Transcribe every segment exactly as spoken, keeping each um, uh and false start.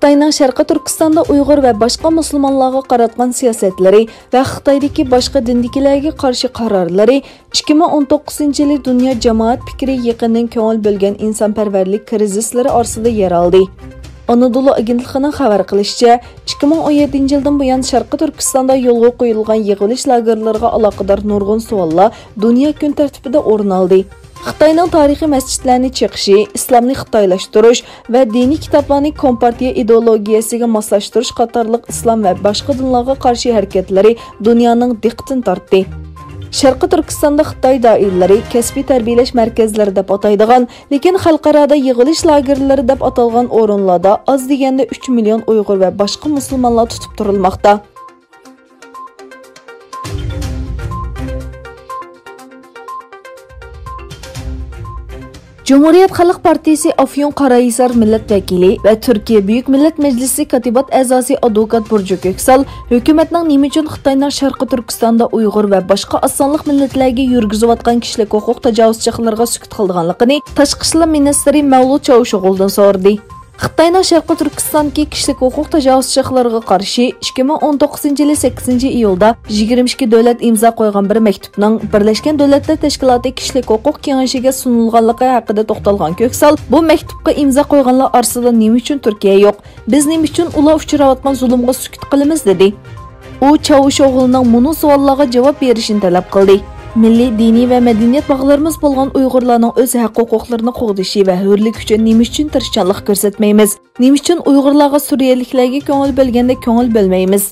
خىتاينىڭ شەرقىي تۈركىستاندا ئۇيغۇر ۋە باشقا مۇسۇلمانلارغا قاراتقان سىياسەتلىرى ۋە خىتايدىكى باشقا دىندىكىلەرگە قارشى قارارلىرى ئىككى مىڭ ئون توققۇزىنچى يىلى دۇنيا جامائەت پىكرى يېقىندىن كۆڭۈل بۆلگەن ئىنسانپەرۋەرلىك كىرىزىسلىرى ئارىسىدا يەر ئالدى. ئانادولۇ ئاگېنتلىقىنىڭ خەۋەر قىلىشىچە، ئىككى مىڭ ئون يەتتىنچى يىلدىن بۇيان شەرقىي تۈركىستاندا يولغا قويۇلغان يىغىۋېلىش لاگېرلىرىغا ئالاقىدار نۇرغۇن سوئاللار دۇنيا كۈن تەرتىپىدە ئورۇن ئالدى. خىتاينىڭ تارىخىي مەسچىتلەرنى چېقىشى، ئىسلامنى خىتايلاشتۇرۇش ۋە دىنىي كىتابلارنى كومپارتىيە ئىدېئولوگىيەسىگە ماسلاشتۇرۇش قاتارلىق ئىسلام ۋە باشقا دىنلارغا قارشى ھەرىكەتلىرى دۇنيانىڭ دىققىتىنى تارتتى. شەرقىي تۈركىستاندا خىتاي دائىرىلىرى كەسپىي تەربىيەلەش مەركەزلىرى دەپ ئاتايدىغان، لېكىن خەلقئارادا يىغىلىش لاگېرلىرى دەپ ئاتالغان ئورۇنلاردا ئاز دېگەندە ئۈچ مىليون ئۇيغۇر ۋە باشقا مۇسۇلمانلار تۇتۇپ تۇرۇلماقتا. جۇمھۇرىيەت خەلق پارتىيىسى ئافيون قاراھىسار مىللەت ۋەكىلى ۋە تۈركىيە بۈيۈك مىللەت مەجلىسى كاتىبات ئەزاسى ئادۋوكات بۇرجۇ كۆكسال ھۆكۈمەتنىڭ نېمە ئۈچۈن خىتاينىڭ شەرقىي تۈركىستاندا ئۇيغۇر ۋە باشقا ئاز سانلىق مىللەتلەرگە يۈرگۈزۈۋاتقان كىشىلىك ھوقۇق تاجاۋۇزچىلىقلىرىغا سۈكۈت قىلىدىغانلىقىنى تاشقى ئىشلار مىنىستىرى مەۋلۇت چاۋۇشئوغلۇدىن سورىدى. خىتاينىڭ شەرقىي تۈركىستاندىكى كىشىلىك ھوقۇق تاجاۋۇزچىلىقلىرىغا قارشى ئىككى مىڭ ئون توققۇزىنچى يىلى سەككىزىنچى ئىيۇلدا يىگىرمە ئىككى دۆلەت ئىمزا قويغان بىر مەكتۇپنىڭ بىرلەشكەن دۆلەتلەر تەشكىلاتى كىشىلىك ھوقۇق كېڭىشىگە سۇنۇلغانلىقى ھەققىدە توختالغان كۆكسال، بۇ مەكتۇپقا ئىمزا قويغانلار ئارىسىدا نېمە ئۈچۈن تۈركىيە يوق؟ بىز نېمە ئۈچۈن ئۇلار ئۇچراۋاتقان زۇلۇمغا سۈكۈت قىلىمىز؟ دېدى. ئۇ چاۋۇشئوغلۇنىڭ مۇنۇ سوئاللارغا جاۋاب بېرىشىنى تەلەپ قىلدى. مىللىي، دىنىي ۋە مەدەنىيەت باغلىرىمىز بولغان ئۇيغۇرلارنىڭ ئۆز ھەق-ھوقۇقلىرىنى قوغدىشى ۋە ھۆرلۈكى ئۈچۈن نېمە ئۈچۈن تىرىشچانلىق كۆرسەتمەيمىز؟ نېمە ئۈچۈن ئۇيغۇرلارغا سۈرىيەلىكلەرگە كۆڭۈل بۆلگەندەك كۆڭۈل بۆلمەيمىز؟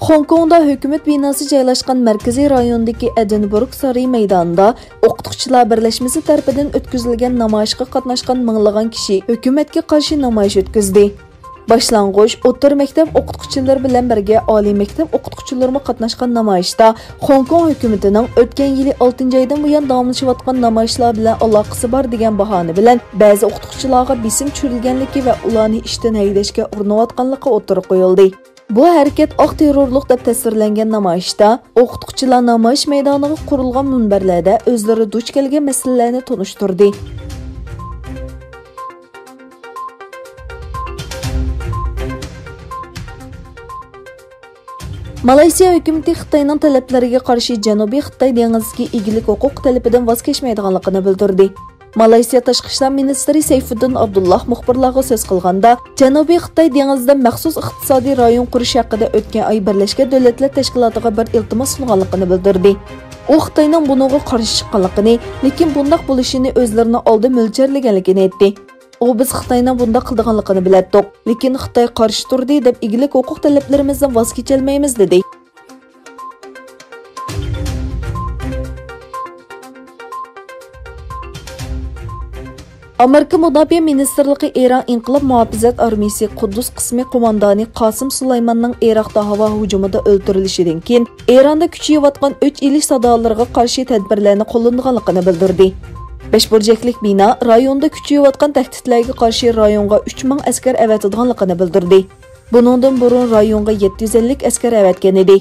خوڭكوڭدا ھۆكۈمەت بىناسى جايلاشقان مەركىزىي رايوندىكى ئەدىنبۇرگ سارىيى مەيدانىدا ئوقۇتقۇچىلار بىرلەشمىسى تەرىپىدىن ئۆتكۈزۈلگەن نامايىشقا قاتناشقان مىڭلىغان كىشى ھۆكۈمەتكە قارشى نامايىش ئۆتكۈزدى. باشلانغۇچ، ئوتتۇرا مەكتەپ ئوقۇتقۇچىلىرى بىلەن بىرگە ئالىي مەكتەپ ئوقۇتقۇچىلىرىمۇ قاتناشقان نامايىشتا خوڭكوڭ ھۆكۈمىتىنىڭ ئۆتكەن يىلى ئالتىنچى ئايدىن بۇيان داۋاملىشىۋاتقان نامايىشلار بىلەن ئالاقىسى بار دېگەن باھانە بىلەن بەزى ئوقۇتقۇچىلارغا بېسىم چۈشۈرۈلگەنلىكى ۋە ئۇلارنى ئىشتىن ھەيدەشكە ئۇرۇنۇۋاتقانلىقى ئوتتۇرىغا قويۇلدى. بۇ ھەرىكەت ئاق تېررورلۇق دەپ تەسۋىرلەنگەن نامايىشتا ئوقۇتقۇچىلار نامايىش مەيدانىغا قۇرۇلغان مۇنبەرلەردە ئۆزلىرى دۇچ كەلگەن مەسىلىلەرنى تونۇشتۇردى. مالايسىيا ھۆكۈمىتى خىتاينىڭ تەلەپلىرىگە قارشى جەنۇبىي خىتاي دېڭىزىدىكى ئىگىلىك ھوقۇق تەلىپىدىن ۋاز كەچمەيدىغانلىقىنى بىلدۈردى. مالايسىيا تاشقى ئىشلار مىنىستىرى سەيفۇددىن ئابدۇللا مۇخبىرلارغا سۆز قىلغاندا، جەنۇبىي خىتاي دېڭىزىدا مەخسۇس ئىقتىسادىي رايون قۇرۇش ھەققىدە ئۆتكەن ئاي بىرلەشكەن دۆلەتلەر تەشكىلاتىغا بىر ئىلتىماس سۇنغانلىقىنى بىلدۈردى. ئۇ خىتاينىڭ بۇنىڭغا قارشى چىققانلىقىنى، لېكىن بۇنداق بولۇشىنى ئۆزلىرىنىڭ ئالدىن مۆلچەرلىگەنلىكىنى ئېيتتى. ئۇ، بىز خىتاينىڭ بۇنداق قىلىدىغانلىقىنى بىلەتتۇق، لېكىن خىتاي قارشى تۇردى دەپ ئىگىلىك ھوقۇق تەلەپلىرىمىزدىن ۋاز كېچەلمەيمىز، دېدى. ئامېرىكا مۇداپىئە مىنىستىرلىقى ئىران ئىنقىلاب مۇھاپىزەت ئارمىيىسى قۇددۇس قىسمى قوماندانى قاسىم سۇلايماننىڭ ئىراقتا ھاۋا ھۇجۇمىدا ئۆلتۈرۈلۈشىدىن كېيىن، ئىراندا كۈچىيىۋاتقان ئۆچ ئېلىش سادالىرىغا قارشى تەدبىرلەرنى قوللىنىدىغانلىقىنى بىلدۈردى. بەش بۇرجەكلىك بىنا رايوندا كۈچىيىۋاتقان تەھدىتلەرگە قارشى رايونغا ئۈچ مىڭ ئەسكەر ئەۋەتىدىغانلىقىنى بىلدۈردى. بۇنىڭدىن بۇرۇن رايونغا يەتتە يۈز ئەللىك ئەسكەر ئەۋەتكەن ئىدى.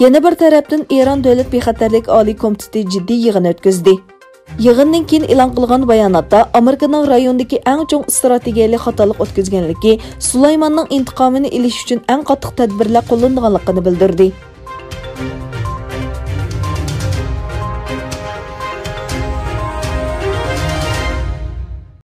يەنە بىر تەرەپتىن، ئىران دۆلەت بىخەتەرلىك ئالىي كومىتېتى جىددىي يىغىن ئۆتكۈزدى. يىغىندىن كېيىن ئېلان قىلغان باياناتتا، ئامېرىكىنىڭ رايوندىكى ئەڭ چوڭ ئىستراتېگىيەلىك خاتالىق ئۆتكۈزگەنلىكى، سۇلايماننىڭ ئىنتىقامىنى ئېلىش ئۈچۈن ئەڭ قاتتىق تەدبىرلەر قوللىنىدىغانلىقىنى بىلدۈردى.